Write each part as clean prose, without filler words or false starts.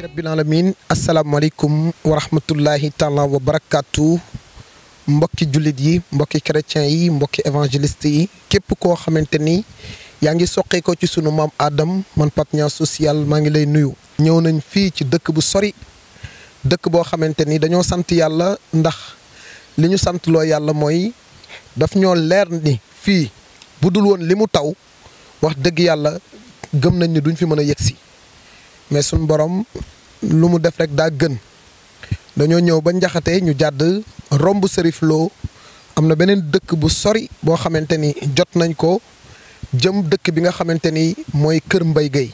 rabbil alamin asalaamaaleykum wa rahmatullahi taala wa barakaatu mbokki jullit yi mbokki chrétien yi mbokki évangéliste yi képp koo xamante ni yaa ngi soqee ko ci sunu maam Adam man Pape Niang social maa ngi lay nuyu. ñëw nañ fii ci dëkk bu sori dëkk boo xamante ni dañoo sant yàlla ndax li ñu sant loo yàlla mooy daf ñoo leer ni fii bu dul woon li mu taw wax dëgg yàlla gëm nañ ni duñ fi mën a yegsi mais suñ borom lu mu def rek daa gën dañoo ñëw ba Njaxate ñu jàdd romb Serif Lo am na beneen dëkk bu sori boo xamante ni jot nañ ko jëm dëkk bi nga xamante ni mooy Kër Mbay Gueye.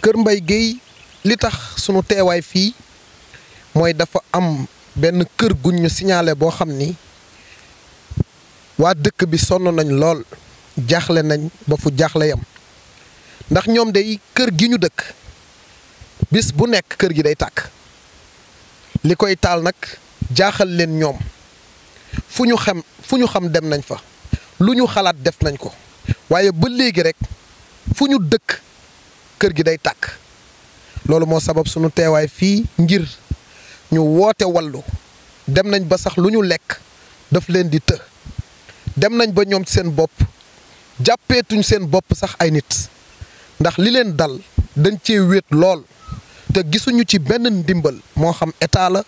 Kër Mbay Gueye li tax sunu teewaay fii mooy dafa am benn kër guñ ñu signalé boo xam ni waa dëkk bi sonn nañ lool jaaxle nañ ba fu jaaxle yam ndax ñoom day kër gi ñu dëkk bis bu nekk kër gi day tàkk li koy taal nag jaaxal leen ñoom fu ñu xam dem nañ fa lu ñu xalaat def nañ ko waaye ba léegi rek fu ñu dëkk kër gi day tàkk loolu moo sabab sunu teewaay fii ngir ñu woote wallu dem nañ ba sax lu ñu lekk daf leen di të dem nañ ba ñoom ci seen bopp jàppeetuñ seen bopp sax ay nit ndax li leen dal dañ cee wéet lool te gisuñu ci benn ndimbal moo xam état la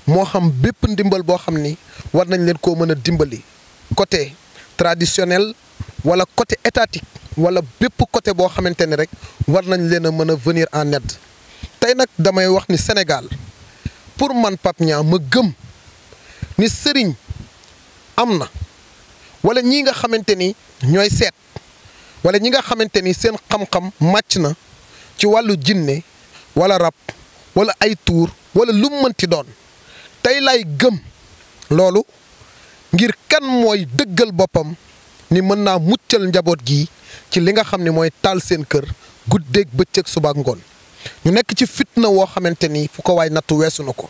moo xam bépp ndimbal boo xam ni war nañ leen koo mën a dimbali côté traditionnel wala côté étatique wala bépp côté boo xamante ni rek war nañ leen a mën a venir en aide tey nag damay wax ni Sénégal pour man Pape Niang ma gëm ni sëriñ am na wala ñii nga xamante ni ñooy seet wala ñi nga xamante ni seen xam-xam màcc na ci wàllu jinne wala rab wala ay tuur wala lu mu mënti doon tey lay gëm loolu ngir kan mooy dëggal boppam ni mën naa muccal njaboot gi ci li nga xam ne mooy taal seen kër guddeeg bëccëg suba ak ngoon ñu nekk ci fitna woo xamante ni fu ko waay nattu weesu na ko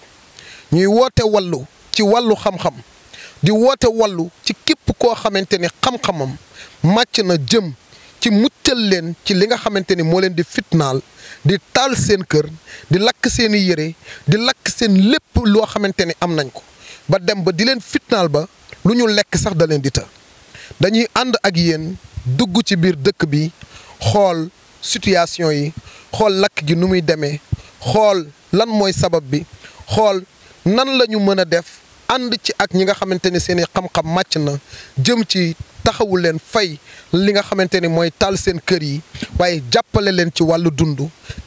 ñuy woote wallu ci wàllu xam-xam di woote wallu ci képp koo xamante ni xam-xamam màcc na jëm ci muccal leen ci li nga xamante ni moo leen di fitnaal di taal seen kër di lakk seeni yére di lakk seen lépp loo xamante ni am nañ ko ba dem ba di leen fitnaal ba lu ñu lekk sax da leen di të dañuy ànd ak yéen dugg ci biir dëkk bi xool situation yi xool lakk gi nu muy demee xool lan mooy sabab bi xool nan la ñu mën a def ànd ci ak ñi nga xamante ni seeni xam-xam màcc na jëm ci taxawu leen fay li nga xamante ni mooy taal seen kër yi waaye jàppale leen ci wàllu dund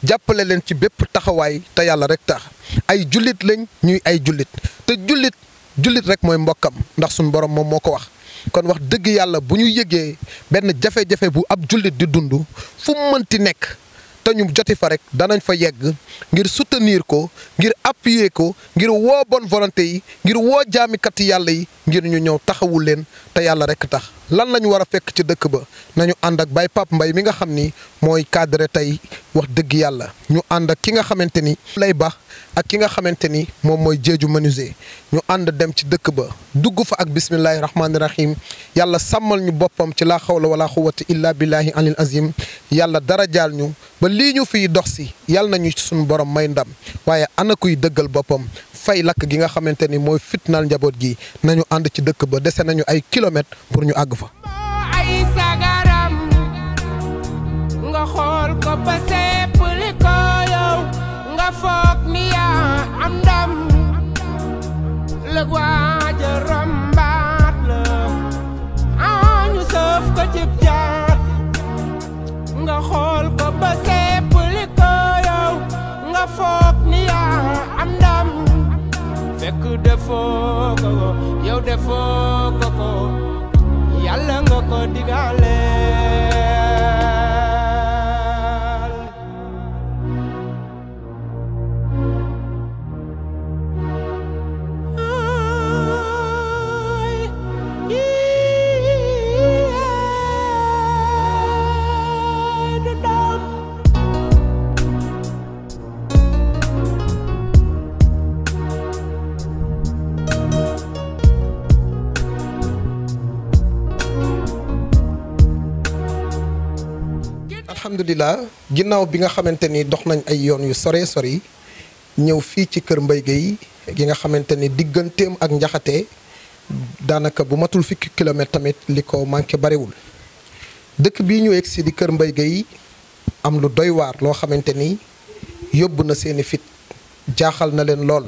jàppale leen ci bépp taxawaay te yàlla rek tax ay jullit lañ ñuy ay jullit te jullit rek mooy mbokkam ndax suñu borom moom moo ko wax. kon wax dëgg yàlla bu ñu yëgee benn jafe-jafe bu ab jullit di dund fu mu mënti nekk te ñu joti fa rek danañ fa yegg ngir soutenir ko ngir appuyer ko ngir woo bonne volonté yi ngir woo jaamikati yàlla yi ngir ñu ñëw taxawul leen te yàlla rek tax lan lañu war a fekk ci dëkk ba nañu ànd ak Baye Pape Mbaye mi nga xam ni mooy cadre tey wax dëgg yàlla ñu ànd ak ki nga xamante ni lay baax ak ki nga xamante ni moom mooy jeeju menuisier ñu ànd dem ci dëkk ba dugg fa ak bismillahi rahmaani rahim yàlla sàmmal ñu boppam ci laa xawla wala quwwata illa billahi alil azim yàlla dara jaal ñu ba lii ñu fiy dox si yàlla nañu suñu borom may ndam waaye ana kuy dëggal boppam fay lakk gi nga xamante ni mooy fitnaal njaboot gi nañu ànd ci dëkk ba dese nañu ay kilomètres pour ñu àgg fa. ay sagaram nga xool ko ba seppali ko yow nga foog ni yaa am ndam lëg waaja rombaat la ñu sëf ko cib jaat nga xool ko ba seppali ko yow nga foog ni yaa am ndam fekk defoo ko yow defoo ko yàlla nga ko digale alhamdulilah ginnaaw bi nga xamante ni dox nañ ay yoon yu sore sori ñëw fii ci kër Mbaye Gueye gi nga xamante ni digganteem ak Njaxate daanaka bu matul fukki kilomètre tamit li ko manqué bariwul dëkk bii ñu egg si di kër Mbaye Gueye am lu doy waar loo xamante ni yóbbu na seeni fit jaaxal na leen lool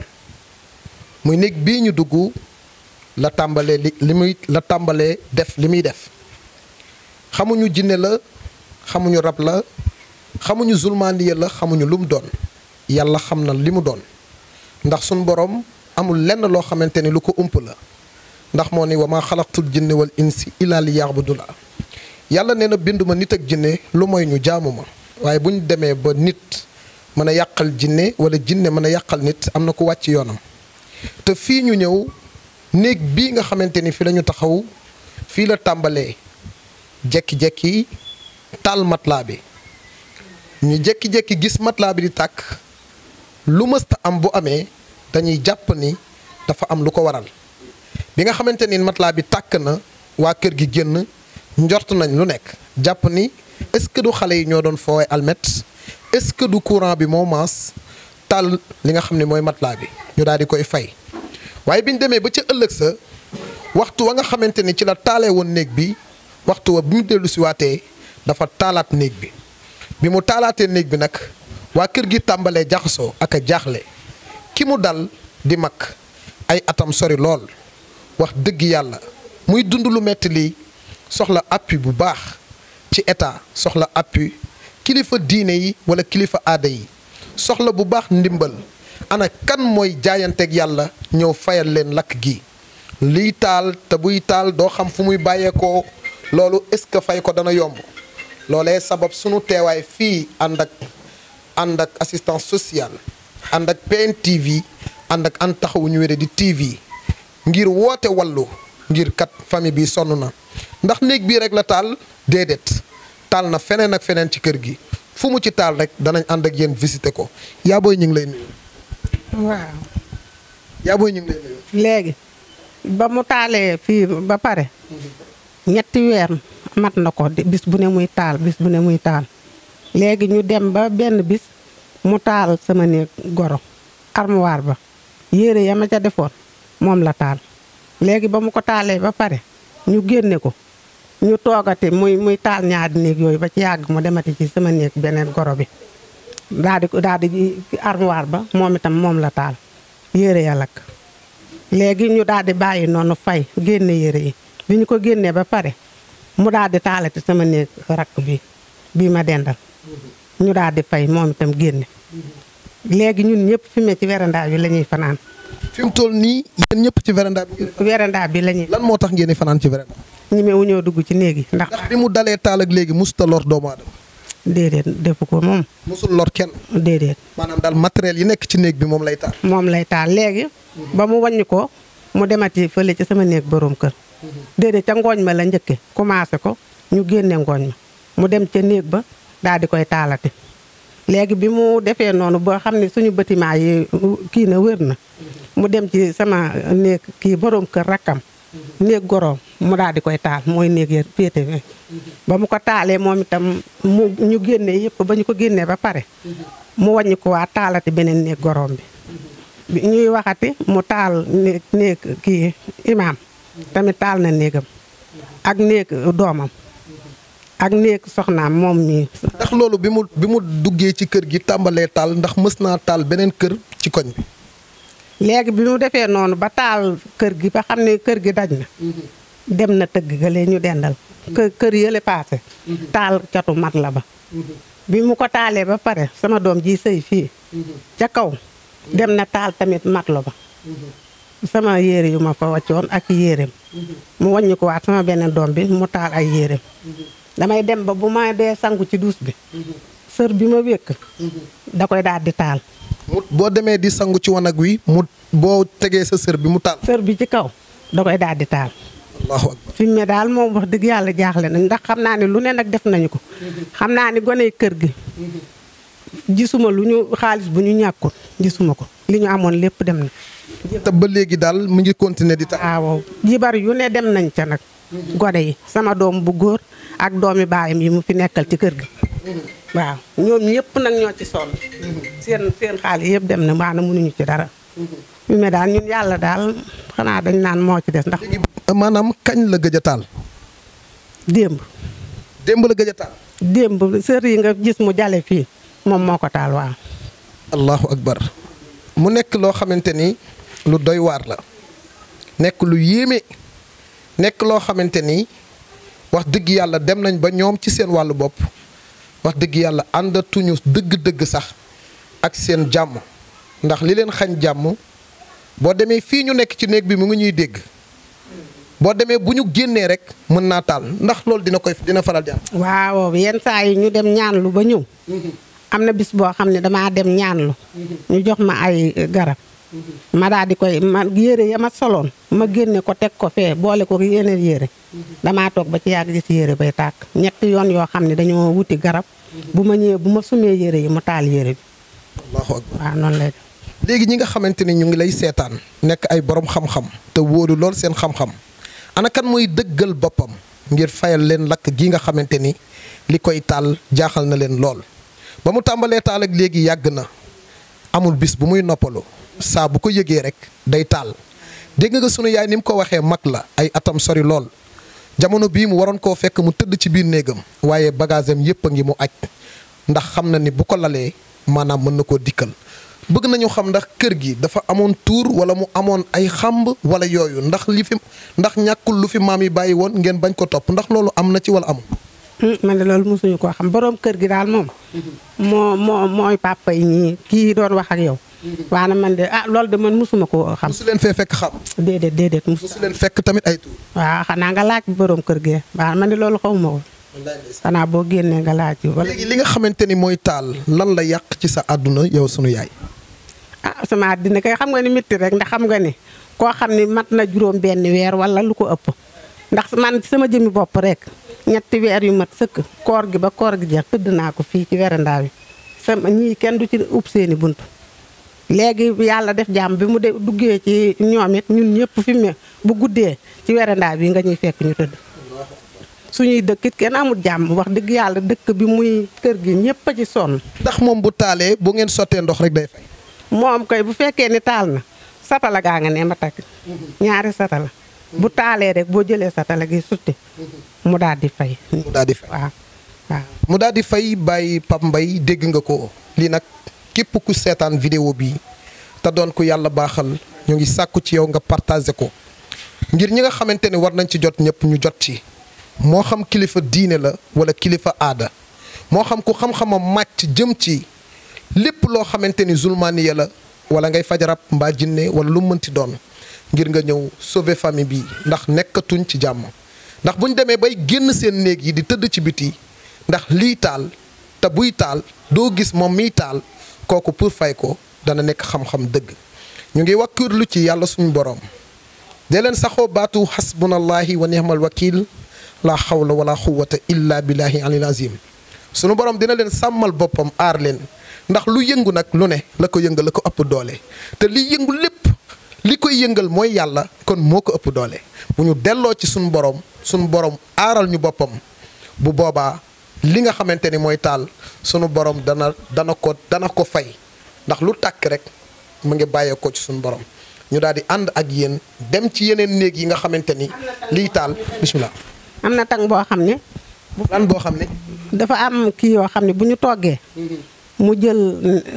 muy néeg bii ñu dugg la tàmbalee def li muy def xamuñu jinne la xamuñu rab la xamuñu zulmaaniya la xamuñu lu mu doon yàlla xam na li mu doon ndax suñ borom amul lenn loo xamante ni lu ko ump la ndax moo ni wa maa xalaqtul jinne wal insi illa li ya'budun yàlla nee na binduma nit ak jinne lu mooy ñu jaamu ma waaye bu ñu demee ba nit mën a yàqal jinne wala jinne mën a yàqal nit am na ku wàcc yoonam te fii ñu ñëw néeg bii nga xamante ni fi la ñu taxaw fii la tàmbalee jekki-jekki taal matelas bi ñu jekki-jekki gis matelas bi di tàkk lu mësta am bu amee dañuy jàpp ni dafa am lu ko waral bi nga xamante ni matelas bi tàkk na waa kër gi génn njort nañ lu nekk jàpp ni est-ce que du xale yi ñoo doon foowe almet est-ce que du courant bi moo maas taal li nga xam ne mooy matelas bi ñu daal di koy fay waaye bi ñu demee ba ca ëllëg sa waxtu wa nga xamante ni ci la taalee woon néeg bi waxtu wa bi mu dellu si waatee dafa taalaat néeg bi bi mu taalaatee néeg bi nag waa kër gi tàmbalee jaxasoo ak a jaaxle ki mu dal di mag ay atam sori lool wax dëgg yàlla muy dund lu metti lii soxla appui bu baax ci état soxla appui kilifa diine yi wala kilifa aada yi soxla bu baax ndimbal ana kan mooy jaayanteeg yàlla ñëw fayal leen lakk gi liy taal te buy taal doo xam fu muy bàyyeekoo loolu est-ce que fay ko dana yomb loolee sabab sunu teewaay fii ànd ak assistance sociale ànd ak PNTV ànd ak Ànd Taxawu Ñu Wéradi TV ngir woote wallu ngir kat famille bi sonn na ndax néeg bii rek la taal déedéet taal na feneen ak feneen ci kër gi fu mu ci taal rek danañ ànd ak yéen visiter ko yaa booy ñu ngi lay nuyu. waaw. yaa booy ñu ngi lay nuyu. léegi ba mu taalee fii ba pare. ñetti weer mat na ko bis bu ne muy taal bis bu ne muy taal léegi ñu dem ba benn bis mu taal sama néeg goro armoire ba yére ya ma ca defoon moom la taal léegi ba mu ko taalee ba pare ñu génne ko ñu toogati muy taal ñaari néeg yooyu ba ci yàgg mu demati ci sama néeg beneen goro bi daal di armoire ba moom itam moom la taal yére ya lakk léegi ñu daal di bàyyi noonu fay génne yére yi bi ñu ko génnee ba pare mu daal di taalati sama néeg rakk bi ma dendal ñu daal di fay moom itam génne léegi ñun ñëpp fi mu ci véranda bi la ñuy fanaan. fi mu toll nii yéen ñëpp ci véranda bi. véranda bi la ñuy. lan moo tax ngeen di fanaan ci véranda. ñemewu ñoo dugg ci néeg yi ndax. bi mu dalee taal ak léegi musta lor doomu aadama. déedéet defu ko moom. musul lor kenn. déedéet. maanaam daal matériel yi nekk ci néeg bi moom lay taal. moom lay taal léegi. ba mu wàññi ko mu demati fële ci sama néeg borom kër. déedéet ca ngooñ ma la njëkke commencé ko ñu génne ngooñ ma mu dem ca néeg ba daal di koy taalati. léegi bi mu defee noonu boo xam ne suñu bâtiment yi kii na wër na mu dem ci sama néeg kii borom kër rakkam néeg goroom mu daal di koy taal mooy néeg yi féete ba mu ko taalee moom itam ñu génnee yëpp ba ñu ko génnee ba pare mu wàññi ko waa taalati beneen néeg goroom bi ñuy waxati mu taal néeg kii imaam tamit taal na néegam ak néeg doomam ak néeg soxnaam moom mii. ndax loolu bi mu duggee ci kër gi tàmbalee taal ndax mës naa taal beneen kër ci koñ bi. léegi bi mu defee noonu ba taal kër gi ba xam ne kër gi daj na. dem na tëgg ga lee ñu dendal. kër yële paase. taal catu mat la ba. bi mu ko taalee ba pare sama doom ji sëy fii. ca kaw dem na taal tamit mat la ba. sama yére yu ma fa wàccoon ak yéreem. mu wàññi ko waat sama beneen doom bi mu taal ay yéreem. damay dem ba bu ma dee sangu ci duus bi. sër bi ma wékk. da koy daal di taal. boo demee di sangu ci wanag wi boo tegee sa sër bi mu taal. sër bi ci kaw da koy daal di taal. allahu akbar. fi mu ne daal moom wax dëgg yàlla jaaxle nañ ndax xam naa ne lu ne nag def nañu ko. xam naa ni gone kër gi. gisuma lu ñu xaalis bu ñu ñàkkul gisuma ko li ñu amoon lépp dem na. te ba léegi daal mu ngi continuer di taal. waaw jibar yu ne dem nañ ca nag. gone yi sama doom bu góor ak doomi baayam yi mu fi nekkal ci kër gi. waaw ñoom ñëpp nag ñoo ci sonn. seen xaalis yëpp dem na maanaam mënuñu ci dara. fi mu ne daal ñun yàlla daal xanaa dañ naan moo ci des ndax. maanaam kañ la gëj a taal. démb. démb la gëj a taal. démb sër yi nga gis mu jale fii moom moo ko taal waaw. allahu akbar. mu nekk loo xamante ni lu doy waar la. nekk lu yéeme. nekk loo xamante ni wax dëgg yàlla dem nañ ba ñoom ci seen wàllu bopp wax dëgg yàlla àndatuñu dëgg-dëgg sax ak seen jàmm ndax li leen xañ jàmm boo demee fii ñu nekk ci néeg bi mu ngi ñuy dégg boo demee bu ñu génnee rek mën naa taal ndax loolu dina faral di am. waaw yenn saa yi ñu dem ñaanlu ba ñëw. am na bis boo xam ne damaa dem ñaanlu. ñu jox ma ay garab. ma daal di koy yére ya ma soloon ma génne ko teg ko fee boole ko yeneen yére. damaa toog ba ci yàgg gis yére bay tàkk ñetti yoon yoo xam ne dañoo wuti garab. bu ma ñëwee bu ma sumee yére yi mu taal yére bi. allahu akbar. waaw noonu lay def. léegi ñi nga xamante ni ñu ngi lay seetaan nekk ay borom xam-xam te wóoru lool seen xam-xam ana kan mooy dëggal boppam ngir fayal leen lakk gi nga xamante ni li koy taal jaaxal na leen lool ba mu tàmbalee taal ak léegi yàgg na amul bis bu muy noppalu saa bu ko yëgee rek day taal dégg nga sunu yaay ni mu ko waxee mag la ay atam sori lool jamono bii mu waroon koo fekk mu tëdd ci biir néegam waaye bagage am yëpp a ngi mu aj ndax xam na ni bu ko lalee maanaam mën na koo dikkal bëgg nañu xam ndax kër gi dafa amoon tuur wala mu amoon ay xamb wala yooyu ndax ñàkkul lu fi maam yi bàyyi woon ngeen bañ ko topp ndax loolu am na ci wala amul. man de loolu mosuñu koo xam borom kër gi daal moom. mooy papa yi ñii kii doon wax ak yow. waaye man de loolu de man mosuma koo xam. mosu leen fee fekk xam. déedéet mosu leen fekk tamit ay tuur. waaw xanaa nga laaj borom kër gi waaw man de loolu xawuma ko. xanaa boo génnee nga laaj. léegi li nga xamante ni mooy taal lan la yàq ci sa àdduna yow sunu yaay. sama àddina kay xam nga ni métti rek ndax xam nga ni koo xam ni mat na juróom benn weer wala lu ko ëpp ndax man sama jëmmi bopp rek 3 weer yu mat sëkk koor gi ba koor gi jeex tëdd naa ko fii ci werandaa wi sama ñii kenn du ci ub seeni bunt léegi yàlla def jàmm bi mu duggee ci ñoom it ñun ñëpp fi mu bu guddee ci werandaa bi nga ñuy fekk ñu tëdd suñuy dëkk it kenn amul jàmm wax dëgg yàlla dëkk bi muy kër gi ñëpp a ci sonn. ndax moom bu taalee bu ngeen sottee ndox rek day fay. moom koy bu fekkee ni taal na satala gaa nga ne ma takk ñaari satala bu taalee rek boo jëlee satala gi sutti mu daal di fay. mu daal di fay waaw. mu daal di fay bàyyi Pape Mbaye dégg nga ko lii nag képp ku seetaan vidéo bi te doon ko yàlla baaxal ñu ngi sàkku ci yow nga partagé ko ngir ñi nga xamante ne war nañ ci jot ñëpp ñu jot ci moo xam kilifa diine la wala kilifa aada moo xam ku xam-xamam màcc jëm ci. lépp loo xamante ni zulmaaniya la wala ngay faj rab mbaa jinne wala lu mënti doon ngir nga ñëw sauver famille bi ndax nekkatuñ ci jàmm ndax bu ñu demee bay génn seen néeg yi di tëdd ci biti ndax lii taal te buy taal doo gis moom miy taal kooku pour fay ko dana nekk xam-xam dëgg. ñu ngi wakkirlu ci yàlla suñu boroom dee leen saxoo baatu xasbunallahi wa nihmal wakil la xawla wala quwwata illa billahi alil azim. sunu boroom dina leen sàmmal boppam aar leen ndax lu yëngu nag lu ne la ko yëngal la ko ëpp doole te li yëngu lépp li koy yëngal mooy yàlla kon moo ko ëpp doole. bu ñu delloo ci sunu boroom aaral ñu boppam bu boobaa li nga xamante ni mooy taal sunu boroom dana ko fay ndax lu tàkk rek mu ngi bàyyeekoo ci sunu boroom. ñu daal di ànd ak yéen dem ci yeneen néeg yi nga xamante ni liy taal bismillah. am na tàng boo xam ne. lan boo xam ne. dafa am kii yoo xam ne bu ñu toggee. mu jël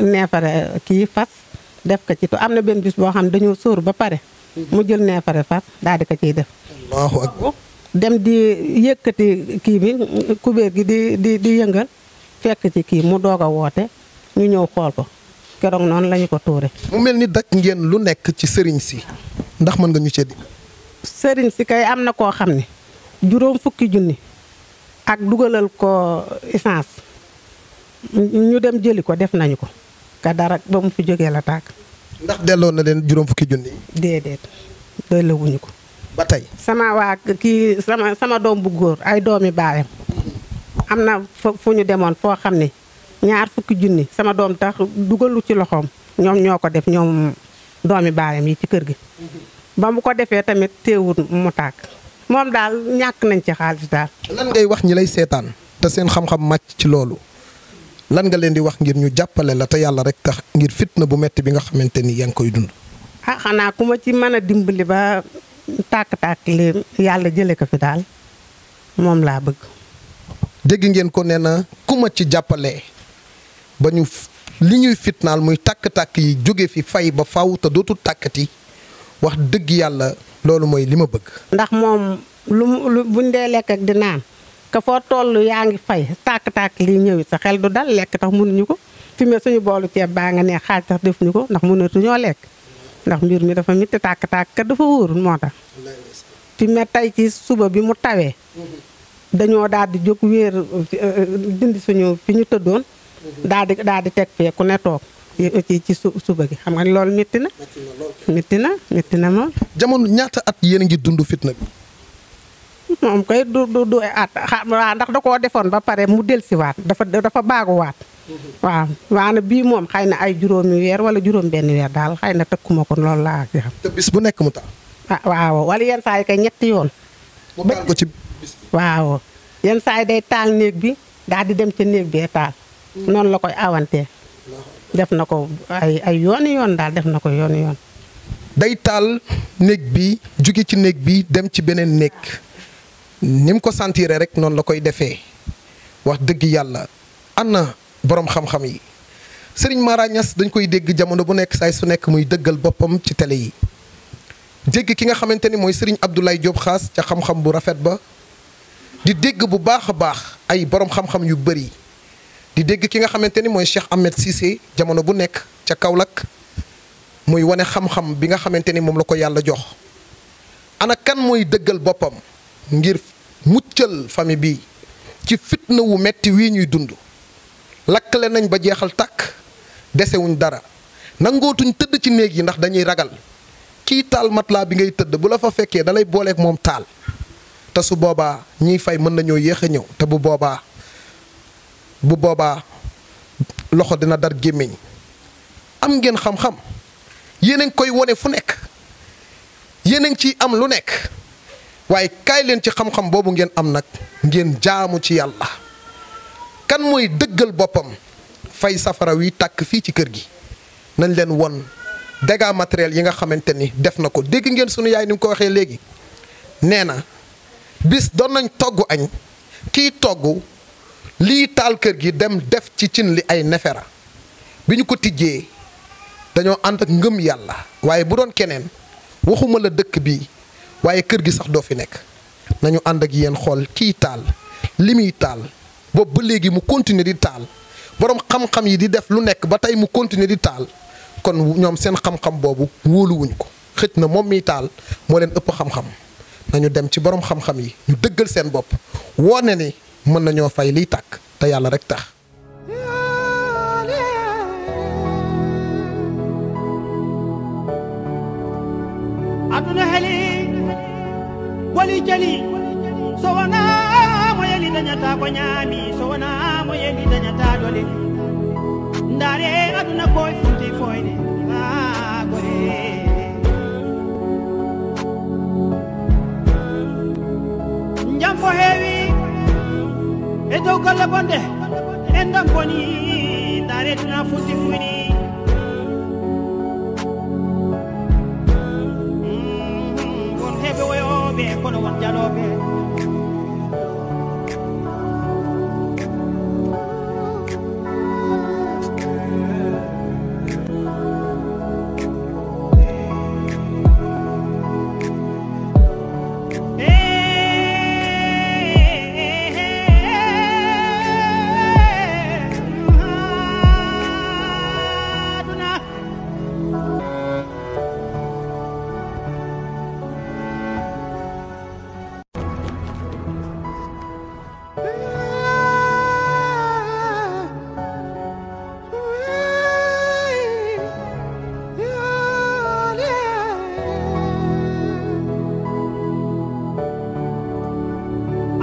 neefare kii fas def ko ci te am na benn bis boo xam ne dañoo sóor ba pare. mu jël neefare fas daal di ko ciy def. allahu akbar. dem di yëkkati kii bi kubéer gi di yëngal fekk ci kii mu doog a woote ñu ñëw xool ko keroog noonu lañu ko tuure. mu mel ni dak ngeen lu nekk ci sëriñ si ndax mën nga ñu cee di. sëriñ si kay am na koo xam ne juróom fukki junni ak dugalal ko essence ñu dem jëli ko def nañu ko ka dara ba mu fi jógee la tàkk. ndax delloo na leen juróom fukki junni. déedéet delloowuñu ko. ba tey. sama doom bu góor ay doomi baayam am na fu ñu demoon foo xam ne ñaar fukki junni sama doom tax dugalu ci loxoom ñoom ñoo ko def ñoom doomi baayam yi ci kër gi. ba mu ko defee tamit teewut mu tàkk moom daal ñàkk nañ ci xaalis daal. lan ngay wax ñi lay seetaan te seen xam-xam màcc ci loolu lan nga leen di wax ngir ñu jàppale la te yàlla rek tax ngir fitna bu metti bi nga xamante ni yaa ngi koy dund. xanaa ku ma ci mën a dimbali ba tàkk-tàkk li yàlla jële ko fi daal moom laa bëgg. dégg ngeen ko nee na ku ma ci jàppale ba ñu li ñuy fitnaal muy tàkk-tàkk yi jóge fi fay ba faw te dootul tàkkati wax dëgg yàlla loolu mooy li ma bëgg. ndax moom lu buñ dee lekk ak di naan ka foo toll yaa ngi fay tàkk-tàkk lii ñëwi sa xel du dal lekk tax mënuñu ko fi mu suñu boolu ceeb baa nga ne xaaj tax defuñu ko ndax mënatuñoo lekk ndax mbir mi dafa mitti tàkk-tàkk kat dafa wóorul moo tax. fi mu tey ci suba bi mu tawee dañoo daal di jóg wéer dindi suñu fi ñu tëddoon daal di teg fee ku ne toog ci suba gi xam nga loolu métti na moom. jamono ñaata at yéen a ngi dund fitna bi. moom koy du at waaw ndax da koo defoon ba pare mu dellusiwaat dafa baaguwaat. waaw waana bii moom xëy na ay juróomi weer wala juróom benn weer daal xëy na tëkkuma ko loolu laa ci xam. te bis bu nekk mu taal. waaw wala yenn saa yi kay ñetti yoon. mu taal ko ci bis bi. waaw yenn saa yi day taal néeg bi daal di dem ca néeg bee taal. noonu la koy awantee. def na ko ay yoon daal def na ko yoon. day taal néeg bi jóge ci néeg bi dem ci beneen néeg ni mu ko sentiré rek noonu la koy defee wax dëgg yàlla ana borom xam-xam yi Serigne Mara Niass dañ koy dégg jamono bu nekk saay su nekk muy dëggal boppam ci télé yi. dégg ki nga xamante ni mooy Serigne Abdoulaye Diop Xaas ca xam-xam bu rafet ba di dégg bu baax a baax ay borom xam-xam yu bëri di dégg ki nga xamante ni mooy Cheikh Ahmed Cissé jamono bu nekk ca Kaolack muy wane xam-xam bi nga xamante ni moom la ko yàlla jox. ana kan mooy dëggal boppam ngir muccal famille bi ci fitna wu metti wii ñuy dund lakkale nañ ba jeexal tàkk desewuñ dara nangootuñ tëdd ci néeg yi ndax dañuy ragal kii taal matelas bi ngay tëdd bu la fa fekkee dalay booleeg moom taal te su boobaa ñiy fay mën nañoo yéex a ñëw te bu boobaa loxo dina dar gémmiñ am ngeen xam-xam yéen a ngi koy wone fu nekk yéen a ngi ciy am lu nekk waaye kaay leen ci xam-xam boobu ngeen am nag ngeen jaamu ci yàlla kan mooy dëggal boppam fay safara wi tàkk fii ci kër gi nañ leen won dégâts matériels yi nga xamante ni def na ko dégg ngeen sunu yaay ni mu ko waxee léegi nee na bis doon nañ togg añ kii togg lii taal kër gi dem def ci cin li ay nefera bi ñu ko tijjee dañoo ànd ak ngëm yàlla waaye bu doon keneen waxuma la dëkk bi waaye kër gi sax doo fi nekk nañu ànd ak yéen xool kii taal li muy taal boobu ba léegi mu continuer di taal boroom xam-xam yi di def lu nekk ba tey mu continuer di taal kon ñoom seen xam-xam boobu wóoluwuñ ko xëj na moom miy taal moo leen ëpp xam-xam nañu dem ci boroom xam-xam yi ñu dëggal seen bopp woone ni mën nañoo fay liy tàkk te yàlla rek tax. aduna heli wali jali so wana mo yeli dañata ko ñaami so wana mo yeli dañata dole ndare aduna koy funti foyde gore jam ko heewi e dow golle bonde en ndam boni ndare tuna funti fuyni won heɓe woyoɓe kono won jaloɓe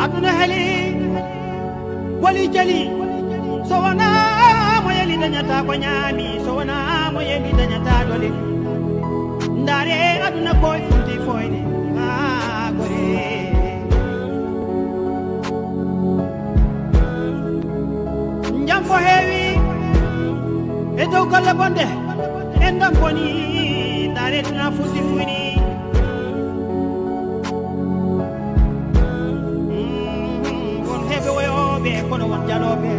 aduna heli wali jali so wana mo yeli dañata ko ñaami so wana mo yeli dañata dole ndare aduna koy funti foyde gore jam ko heewi e dow golle bonde en ndam boni ndare tuna funti fuyni kono won jaloɓe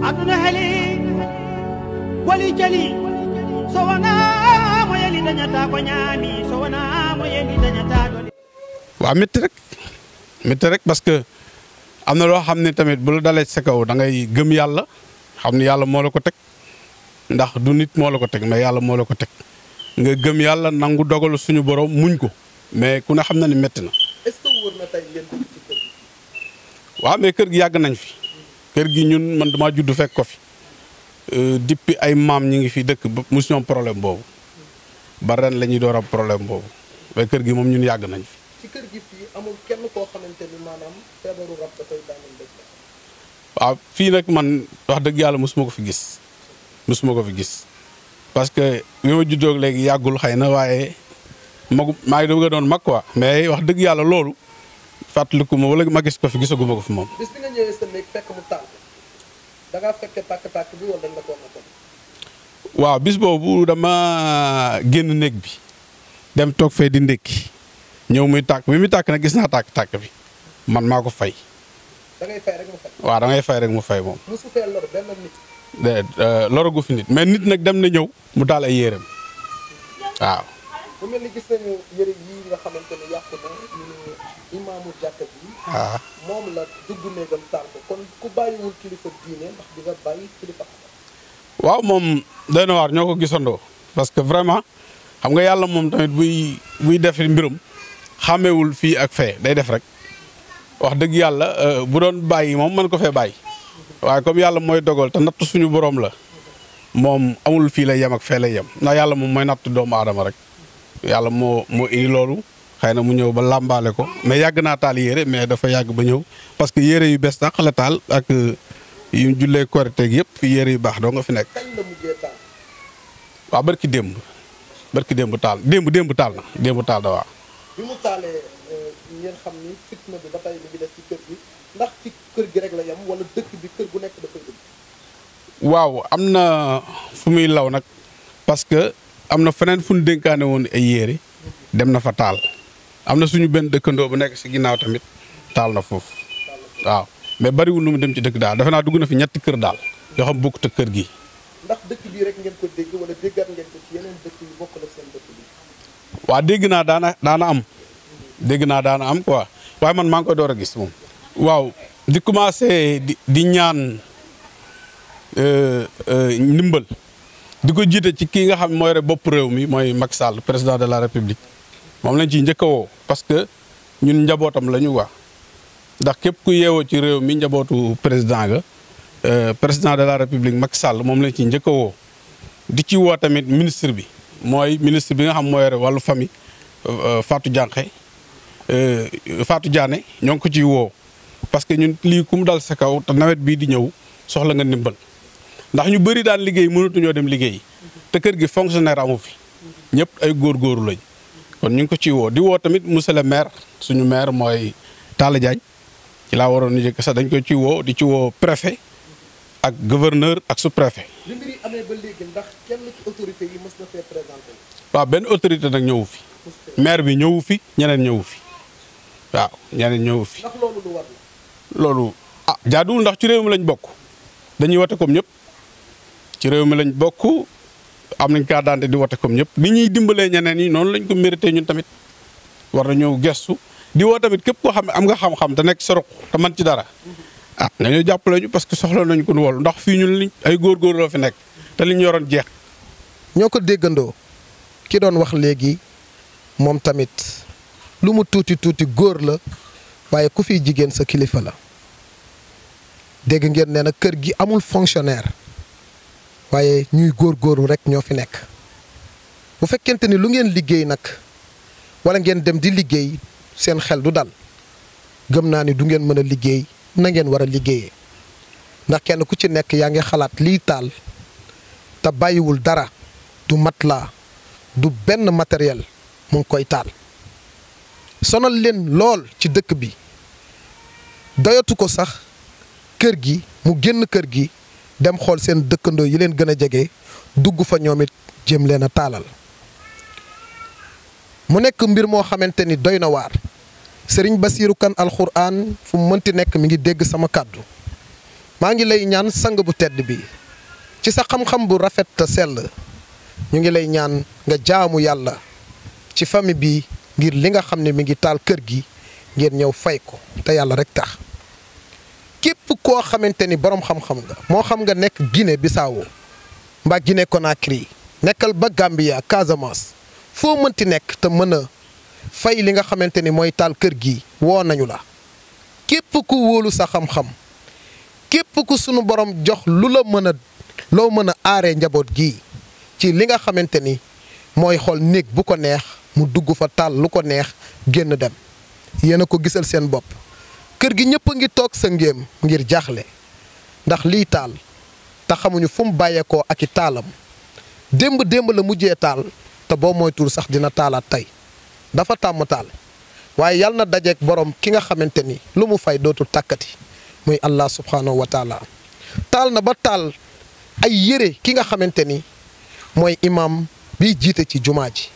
aduna heli wali jali so wana mo yeli dañata ko ñaami so wana mo yeli dañata dole waaw métti rek parce que am na loo xam ne tamit bu la dalee sa kaw da ngay gëm yàlla xam ne yàlla moo la ko teg ndax du nit moo la ko teg mais yàlla moo la ko teg nga gëm yàlla nangu dogalu suñu borom muñ ko mais ku ne xam na ni métti na. est-ce que wóor na tey ngeen dugg ci kër gi. waaw mais kër gi yàgg nañ fi kër gi ñun man damaa judd fekk ko fi depuis ay maam ñi ngi fi dëkk ba mosu ñoom problème boobu ba ren la ñuy door am problème boobu mais kër gi moom ñun yàgg nañ fi. ci kër gi fii amul kenn koo xamante ni maanaam feebaru rab da koy daaneel dëkk. waaw fii nag man wax dëgg yàlla mosuma ko fi gis parce que bi ma juddoo léegi yàggul xëy na waaye maa ngi doog a doon mag quoi mais wax dëgg yàlla loolu fàttaliku ma wala ma gis ko fi gisaguma ko fi moom. bis bi nga ñëwee sa néeg fekk mu tàkk da ngaa fekkee tàkk-tàkk bi wala dañ la ko waxoon. waaw bis boobu dama génn néeg bi dem toog fee di ndékki ñëw muy tàkk bi muy tàkk nag gis naa tàkk-tàkk bi man maa ko fay. da ngay fay rek mu fay. waaw da ngay fay rek mu fay moom. mosu fee lor benn nit. loragu fi nit mais nit nag dem na ñëw mu taal ay yéreem waaw. bu mel ni gis nañu yére yii nga xamante ne yàqu na ñu ne imaamu jàkka bi. waaw moom la dugg néegam taal ko kon ku bàyyiwul kilifa diine ndax di nga bàyyi kilifa. waaw moom doy na waar ñoo ko gisandoo parce que vraiment xam nga yàlla moom tamit buy def mbirum xàmmewul fii ak fee day def rek wax dëgg yàlla bu doon bàyyi moom mën ko fee bàyyi waaye comme yàlla mooy dogal te natt suñu borom la moom amul fii lay yem ak fee lay yem ndax yàlla moom mooy natt doomu aadama rek yàlla moo indi loolu xëy na mu ñëw ba làmbaale ko mais yàgg naa taal yére mais dafa yàgg ba ñëw parce que yére yu bees tax la taal ak yu jullee korite yëpp fi yére yu baax doo nga fi nekk. kañ la mujjee taal. waaw barki démb taal démb taal da waaw. bi mu taalee ngeen xam ni fitna bi ba tey mi ngi des ci kër gi ndax ci kër gi rek la yem wala dëkk bi kër gu nekk dafay dugg. waaw am na fu muy law nag parce que am na feneen fu ñu dénkaane woon ay yére dem na fa taal am na suñu benn dëkkandoo bu nekk si ginnaaw tamit taal na foofu waaw mais bariwul lu mu dem ci dëkk daal defe naa dugg na fi ñetti kër daal yoo xam bokkut ak kër gi. ndax dëkk bii rek ngeen ko dégg wala déggaat ngeen ko ci yeneen dëkk yu bokk la seen dëkk bi. waaw dégg naa daana am quoi waaye man maa ngi koy door a gis moom. waaw di commencé di ñaan ndimbal di ko jiite ci kii nga xam mooy rek bopp réew mi mooy Macky Sall président de la République moom lañ ciy njëkk a woo parce que ñun njabootam la ñu wax ndax képp ku yeewoo ci réew mi njabootu président ga président de la République Macky Sall moom lañ ciy njëkk a woo di ci woo tamit ministre bi mooy ministre bi nga xam mooy rek wàllu famille Fatou Diané ñoo ngi ko ciy woo parce que ñun lii ku mu dal sa kaw te nawet bii di ñëw soxla nga ndimbal ndax ñu bëri daan liggéey mënatuñoo dem liggéey te kër gi fonctionnaire amu fi ñëpp ay góorgóoru lañ kon ñu ngi ko ciy woo di woo tamit monsieur le maire suñu maire mooy Talla Diagne ci laa waroon ni jëkk sax dañ ko ciy woo di ci woo préfet ak gouverneur ak sous-préfet. li mbir yi amee ba léegi ndax kenn ci autorité yi mës na fee présenté. waaw benn autorité nag ñëwu fi maire bi ñëwu fi ñeneen ñëwu fi waaw ñeneen ñëwu fi. ndax loolu lu war la. loolu jaaduwul ndax ci réew mi lañ bokk dañuy wote comme ñëpp ci réew mi lañ bokk am nañ carte d'identité di wote comme ñëpp ni ñuy dimbalee ñeneen ñi noonu lañ ko mérité ñun tamit war na ñëw gestu di woo tamit képp koo xam ne am nga xam-xam te nekk sa ruq te man ci dara nga ñoo jàppale ñu parce que soxla nañ ko nu wol ndax fii ñun liñ ay góorgóor loo fi nekk te li ñu yoroon jeex. ñoo ko déggandoo ki doon wax léegi moom tamit lu mu tuuti góor la waaye ku fiy jigéen sa kilifa la dégg ngeen nee na kër gi amul fonctionnaire waaye ñuy góorgóorlu rek ñoo fi nekk bu fekkente ni lu ngeen liggéey nag wala ngeen dem di liggéey seen xel du dal gëm naa ni du ngeen mën a liggéey na ngeen war a liggéeyee ndax kenn ku ci nekk yaa ngi xalaat lii taal te bàyyiwul dara du matelas du benn matériel mu ngi koy taal sonal leen lool ci dëkk bi doyatu ko sax kër gi mu génn kër gi dem xool seen dëkkandoo yi leen gën a jege dugg fa ñoom it jéem leen a taalal mu nekk mbir moo xamante ni doy na waar Serigne Bassirou Kane alxuraan fu mu mënti nekk mi ngi dégg sama kàddu maa ngi lay ñaan sang bu tedd bi ci sa xam-xam bu rafet te sell ñu ngi lay ñaan nga jaamu yàlla ci famille bi ngir li nga xam ne mi ngi taal kër gi ngeen ñëw fay ko te yàlla rek tax képp koo xamante ni boroom xam-xam nga moo xam nga nekk Guinée Bissau mbaa Guinée Conakry nekkal ba Gambia Casamance foo mënti nekk te mën a fay li nga xamante ni mooy taal kër gi woo nañu la képp ku wóolu sa xam-xam képp ku sunu borom jox lu la mën a loo mën a aaree njaboot gi ci li nga xamante ni mooy xool néeg bu ko neex mu dugg fa taal lu ko neex génn dem yéen a ko gisal seen bopp kër gi ñëpp a ngi toog sa ngéem ngir jaaxle ndax lii taal te xamuñu fu mu bàyyeekoo ak i taalam démb la mujjee taal te boo moytuwul sax dina taalaat tey dafa tàmm taal waaye yàlla na dajeek borom ki nga xamante ni lu mu fay dootul tàkkati muy Allah subhanahu wa taala taal na ba taal ay yére ki nga xamante ni mooy imam biy jiite ci jumaa ji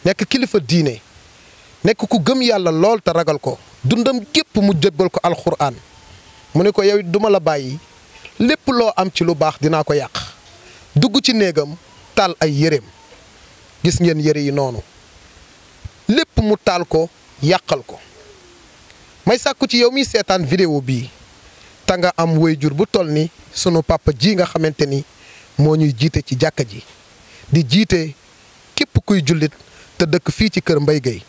nekk kilifa diine nekk ku gëm yàlla lool te ragal ko dundam gépp mu jébbal ko alxuraan mu ne ko yow it duma la bàyyi lépp loo am ci lu baax dinaa ko yàq dugg ci néegam taal ay yéreem gis ngeen yére yi noonu lépp mu taal ko yàqal ko may sàkku ci yow mi seetaan vidéo bii te nga am waajur bu toll ni sunu papa ji nga xamante ni moo ñuy jiite ci jàkka ji di jiite képp kuy jullit te dëkk fii ci kër Mbaye Gueye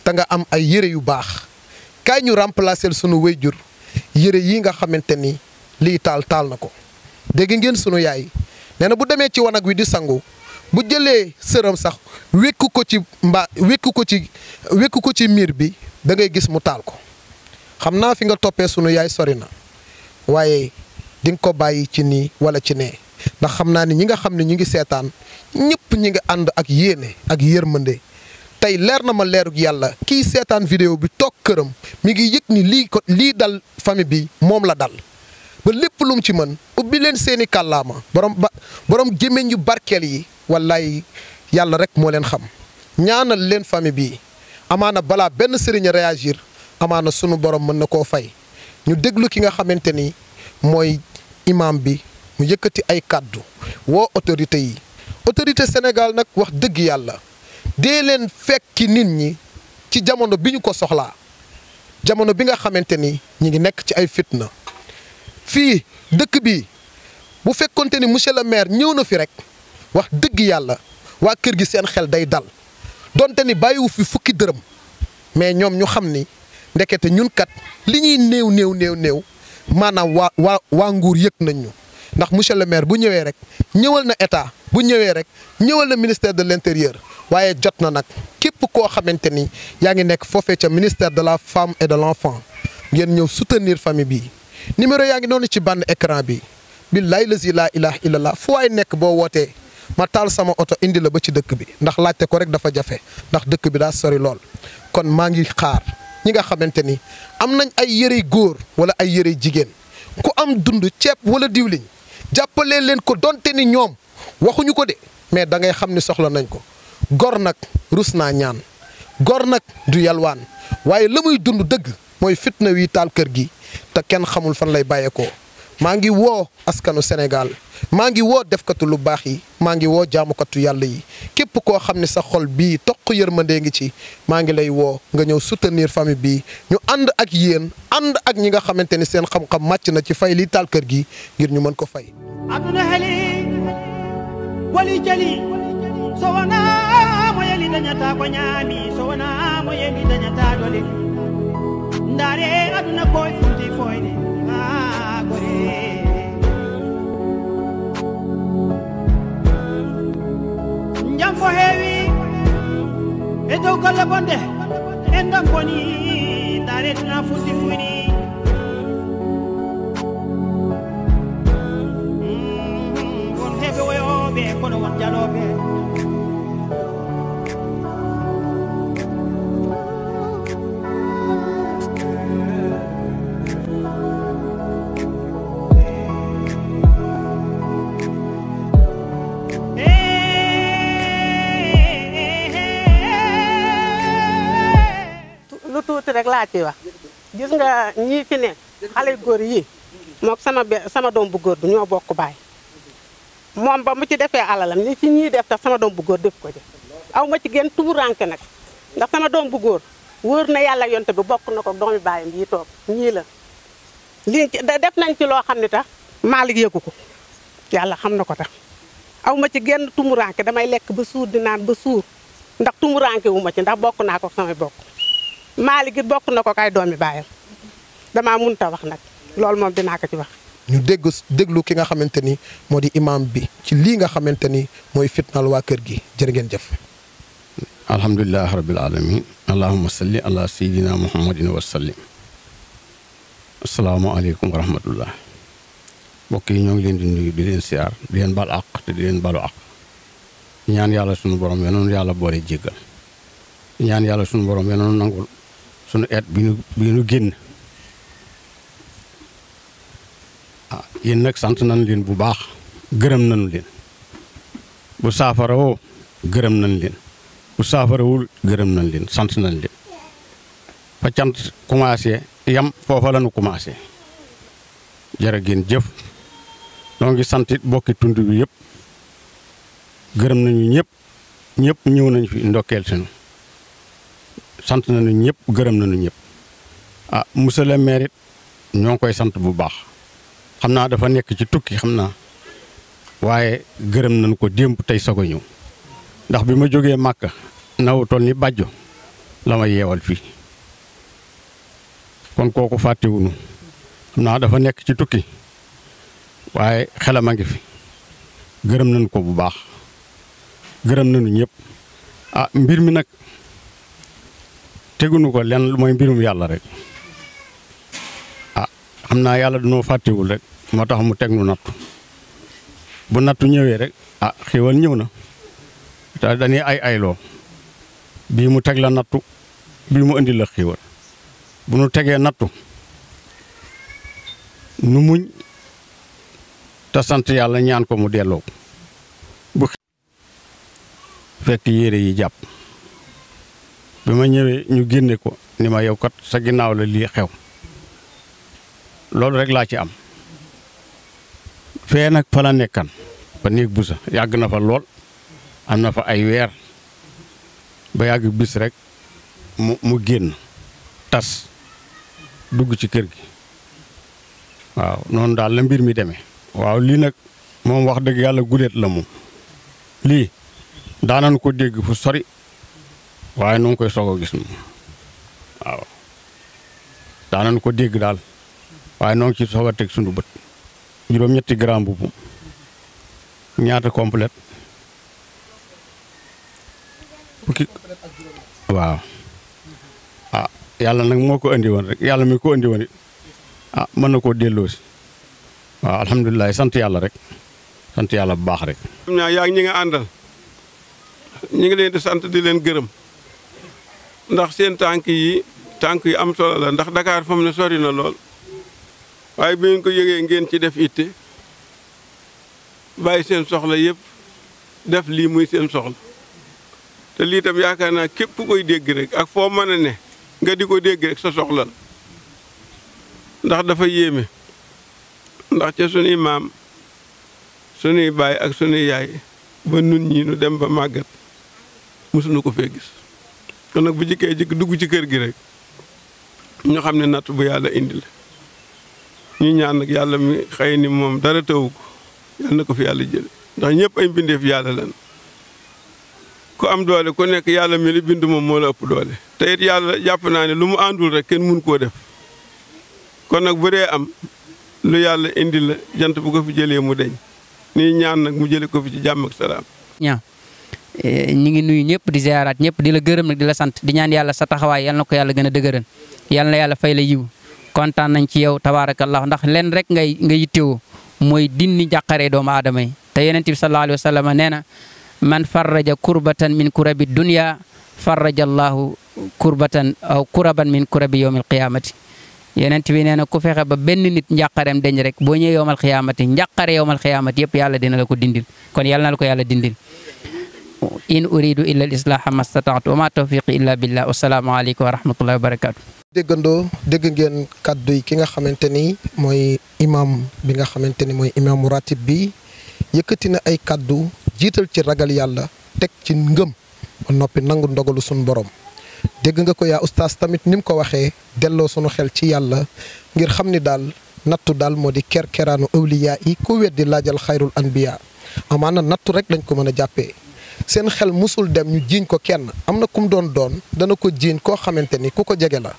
te nga am ay yére yu baax kaay ñu remplacer sunu waajur yére yi nga xamante ni lii taal na ko dégg ngeen sunu yaay nee na bu demee ci wanag wi di sangu bu jëlee sëram sax wékku ko ci miir bi da ngay gis mu taal ko xam naa fi nga toppee sunu yaay sori na waaye di nga ko bàyyi ci nii wala ci nee ndax xam naa ni ñi nga xam ne ñu ngi seetaan ñëpp ñi nga ànd ak yéene ak yërmande tey leer na ma leerug yàlla kii seetaan vidéo bi toog këram mi ngi yëg ni lii dal famille bi moom la dal ba lépp lu mu ci mën ubbi leen seeni kàllaama borom gémmiñ yu barkeel yi wallaay yàlla rek moo leen xam ñaanal leen famille bii amaana balaa benn sëriñ a réagir amaana sunu borom mën na koo fay ñu déglu ki nga xamante ni mooy imam bi mu yëkkati ay kàddu woo autorité yi autorité Sénégal nag wax dëgg yàlla dee leen fekki nit ñi ci jamono bi ñu ko soxlaa jamono bi nga xamante ni ñi ngi nekk ci ay fitna fii dëkk bi bu fekkonte ni monsieur le maire ñëw na fi rek wax dëgg yàlla waa kër gi seen xel day dal donte ni bàyyiwu fi fukki dërëm mais ñoom ñu xam ni ndekete ñun kat li ñuy néew maanaam waa nguur yëg nañ ñu ndax monsieur le maire bu ñëwee rek ñëwal na état bu ñëwee rek ñëwal na ministère de l'intérieur waaye jot na nag képp koo xamante ni yaa ngi nekk foofee ca ministère de la femme et de l'enfant ngeen ñëw soutenir famille bi numéro yaa ngi noonu ci bande écran bi billahi lazi laa ilaha illallah fu waay nekk boo wootee ma taal sama oto indi la ba ci dëkk bi ndax laajte ko rek dafa jafe ndax dëkk bi daa sori lool kon maa ngi xaar ñi nga xamante ni am nañ ay yërey góor wala ay yërey jigéen ku am dund ceeb wala diwliñ jàppalee leen ko donte ni ñoom waxuñu ko de mais da ngay xam ni soxla nañ ko gor nag rus naa ñaan gor nag du yalwaan waaye la muy dund dëgg mooy fitna wi taal kër gi te kenn xamul fan lay bàyyeekoo maa ngi woo askanu Sénégal maa ngi woo defkatu lu baax yi maa ngi woo jaamukatu yàlla yi képp koo xam ne sa xol bii toq yërmandee ngi ci maa ngi lay woo nga ñëw soutenir famille bii ñu ànd ak yéen ànd ak ñi nga xamante ni seen xam-xam màcc na ci fay li taal kër gi ngir ñu mën ko fay. aduna heli wali jali so wona mo yeli dañata ko ñaami so wona mo yeli dañata dole ndare aduna koy futi foyde ha gore jam fo heewi e dow golle bonde en ɗon boni ndare duna futti fuyni won heɓe woyoɓe kono won jaloɓe lu tuuti rek laa ci wax gis nga ñii fi ne xale góor yi mook sama doom bu góor bi ñoo bokk baay moom ba mu ci defee alalam li ci ñii def tax sama doom bu góor def ko ci aw ma ci gën tuburanke nag ndax sama doom bu góor wóor na yàlla yonte bi bokk na ko doomi baayam yi toog ñii la lii def nañ ci loo xam ne tax Malick yëgu ko yàlla xam na ko tax aw ma ci genn tumuranke damay lekk ba suur di naan ba suur ndax tumuranke wu ma ci ndax bokk naa ko samay bokk Malick it bokk na ko kay doomi baayam damaa mënut a wax nag loolu moom dinaa ko ci wax. ñu déglu ki nga xamante ni moo di imam bi ci lii nga xamante ni mooy fitnaal waa kër gi jërë ngeen jëf. alhamdulilah rabbil alamin allahumma salli ala sayyidina muhammadin wa sallim. asalaamaaleykum wa rahmatullah. mbokk yi ñoo ngi leen di nuyu di leen siyaar di leen bal àq te di leen balu àq. ñaan yàlla sunu borom yenoon yàlla boole jéggal. ñaan yàlla sunu borom yenoon nangul sunu eet bi nu génn. yéen nag sant nañ leen bu baax gërëm nañu leen bu saafara woo gërëm nañ leen bu saafarawul gërëm nañ leen sant nañ leen fa cant commencé yam foofa la nu commencé jërë ngeen jëf noo ngi sant it bokki tund bi yëpp gërëm nañu ñëpp ñëw nañ fi ndokkeel sinu sant nañu ñëpp gërëm nañu ñëpp monsieur le maire it ñoo ngi koy sant bu baax xam naa dafa nekk ci tukki xam naa waaye gërëm nañu ko démb tey soog a ñëw ndax bi ma jógee Màkka naw toll ni bàjjo la ma yeewal fii kon kooku fàttewuñu xam naa dafa nekk ci tukki waaye xelam a ngi fi gërëm nañu ko bu baax gërëm nañu ñëpp mbir mi nag teguñu ko lenn mooy mbirum yàlla rek xam naa yàlla dunoo fàttewul rek moo tax mu teg nu nattu bu nattu ñëwee rek xéwal ñëw na te dañuy ayloo bii mu teg la nattu bii mu indi la xéwal bu nu tegee nattu nu muñ te sant yàlla ñaan ko mu delloo bu fekk yére yi jàpp bi ma ñëwee ñu génne ko ni ma yow kat sa ginnaaw la lii xew loolu rek laa ci am fee nag fa la nekkan ba néeg bu sa yàgg na fa lool am na fa ay weer ba yàgg bis rek mu génn tas dugg ci kër gi waaw noonu daal la mbir mi demee. waaw lii nag moom wax dëgg yàlla guléet la moom lii daanan ko dégg fu sori waaye nu ngi koy soog a gis moom waaw daanan ko dégg daal waaye noo ngi ci soog a teg sunu bët juróom-ñetti gram bubu ñaata complète fukki waaw ah yàlla nag moo ko andi woon rek yàlla mi ko andi woon it ah mën na koo delloosi waaw alhamdulilah sant yàlla rek sant yàlla bu baax rek. ñaa yaa ngi ñi nga àndal ñi ngi leen di sant di leen gërëm ndax seen tànk yi am solo la ndax Dakar fa mu ne sori na lool waaye bi ngeen ko yëgee ngeen ci def itte bàyyi seen soxla yëpp def lii muy seen soxla te lii tam yaakaar naa képp ku koy dégg rek ak foo mën a ne nga di ko dégg rek sa soxla la ndax dafa yéeme ndax ca sunuy maam sunuy baay ak sunuy yaay ba nun ñii nu dem ba màggat mosuñu ko fee gis kon nag bu jikkee jikk dugg ci kër gi rek ñu xam ne natt bu yàlla indi la ñu ñaan nag yàlla mi xëy ni moom dara tawu ko yàlla na ko fi yàlla jële ndax ñëpp ay mbindeef yàlla lan ku am doole ku nekk yàlla mi li bind moom moo la ëpp doole te it yàlla jàpp naa ne lu mu àndul rek kenn mun koo def kon nag bu dee am lu yàlla indi la jant bu ko fi jëlee mu deñ nii ñaan nag mu jële ko fi ci jàmm ak salaam. ñi ngi nuyu ñëpp di ziaraat ñëpp di la gërëm nag di la sant di ñaan yàlla sa taxawaay yal na ko yàlla gën a dëgëral yal na yàlla fay la yiw kontaan nañ ci yow tabaarakallah ndax leen rek nga yittewoo mooy dindi njàqare doomu aadama yi te yonent bi sallallahu alayhi wa sallam nee na man farraja kurbatan min kurabi dunya farraja allahu kurbatan aw kuraban min kurabi yawmil qiyamati yonent bi nee na ku fexe ba benn nit njàqareem deñ rek boo ñëwee yawmal qiyaamati njàqare yawmal qiyaamati yëpp yàlla dina la ko dindil kon yàlla na la ko yàlla dindil in uridu illa al islaha mastata'tu wa ma tawfiqi illa billah wassalaamu aleykum wa rahmatullahi wa barakatuh déggandoo dégg ngeen kàddu yi ki nga xamante ni mooy imam bi nga xamante ni mooy imaamu ratib bi yëkkati na ay kàddu jiital ci ragal yàlla teg ci ngëm ba noppi nangu ndogalu suñu borom dégg nga ko yaa ustaas tamit ni mu ko waxee delloo sunu xel ci yàlla ngir xam ni daal nattu daal moo di kerkeraanu awliya yi ku weddi laajal xayrul anbiya amaana nattu rek lañ ko mën a jàppee seen xel musul dem ñu jiiñ ko kenn am na kum doon dana ko jiiñ koo xamante ni ku ko jege la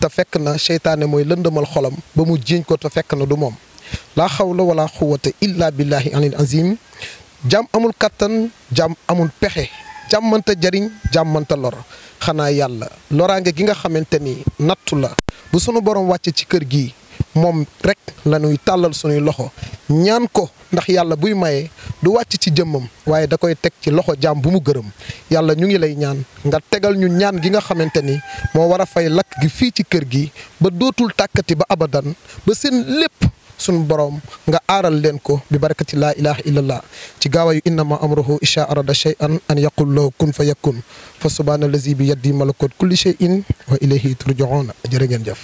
te fekk na seytaane mooy lëndëmal xolam ba mu jiiñ ko te fekk na du moom laa xawla wala quwwata illa billahi alil azim jàmm amul kattan jàmm amul pexe jàmm mënta jariñ jàmm mënta lor xanaa yàlla loraange gi nga xamante ni nattu la bu sunu borom wàcce ci kër gi moom rek la ñuy tàllal sunuy loxo ñaan ko ndax yàlla buy maye du wàcc ci jëmmam waaye da koy teg ci loxo jaam bu mu gërëm yàlla ñu ngi lay ñaan nga tegal ñu ñaan gi nga xamante ni moo war a fay lakk gi fii ci kër gi ba dootul tàkkati ba abadan ba seen lépp sunu borom nga aaral leen ko bi barakati laa ilaha illallah ci gaawayu innama amruhu isha arada shay'an an yaqul lahu kun fa yakun fa subhana allazi bi yaddi malakut kulli shay'in wa ilayhi turja'un jërë ngeen jëf